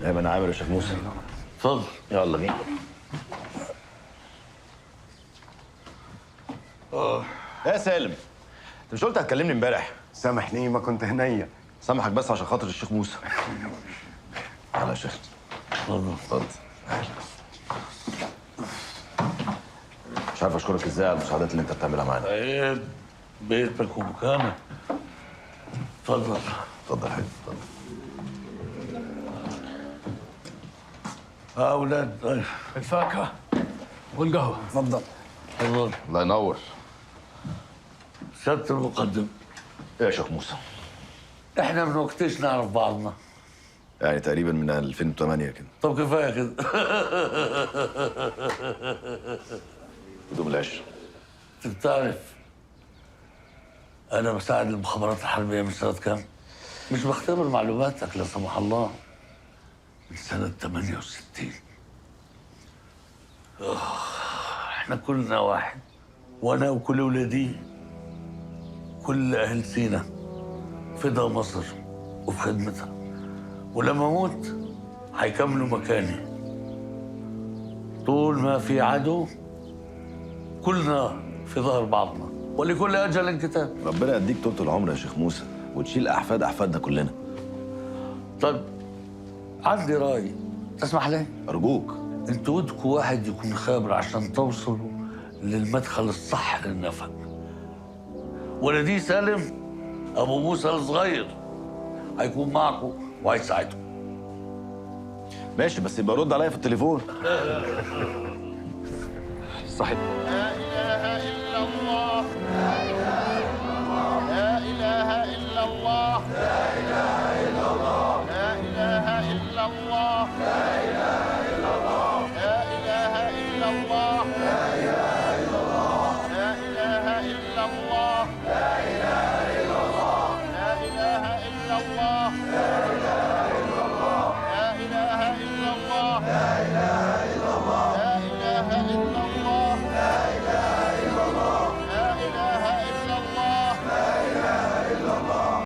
دايما انا عامل يا شيخ موسى. اتفضل. يلا بينا. يا سالم، انت مش قلت هتكلمني امبارح؟ سامحني ما كنت هنيه. سامحك بس عشان خاطر الشيخ موسى. تعالى يا شيخ. اتفضل. اتفضل. مش عارف اشكرك ازاي على المساعدات اللي انت بتعملها معانا. عيب، بيتك ومكانك. اتفضل. اتفضل يا حبيبي، اتفضل. اولاد. الفاكهة والقهوة. اتفضل. اتفضل. الله ينور. سيادة المقدم. ايه يا شيخ موسى؟ احنا من وقتش نعرف بعضنا؟ يعني تقريبا من 2008 كده. طب كفاية كده. بدون العشرة. انت بتعرف انا بساعد المخابرات الحربية من سنة كام؟ مش بختبر معلوماتك لا سمح الله. من سنة 68. احنا كلنا واحد، وانا وكل ولادي، كل اهل سينا فدا مصر وفي خدمتها، ولما اموت هيكملوا مكاني. طول ما في عدو كلنا في ظهر بعضنا، ولكل اجل كتاب. ربنا يديك طول العمر يا شيخ موسى وتشيل احفاد احفادنا كلنا. طب عندي راي، تسمح لي؟ ارجوك. انتوا ودكوا واحد يكون خابر عشان توصلوا للمدخل الصح للنفق. ولدي سالم ابو موسى الصغير هيكون معكم وهيساعدكم. ماشي، بس يبقى رد عليا في التليفون. صحيح. لا إله إلا الله، لا إله إلا الله، لا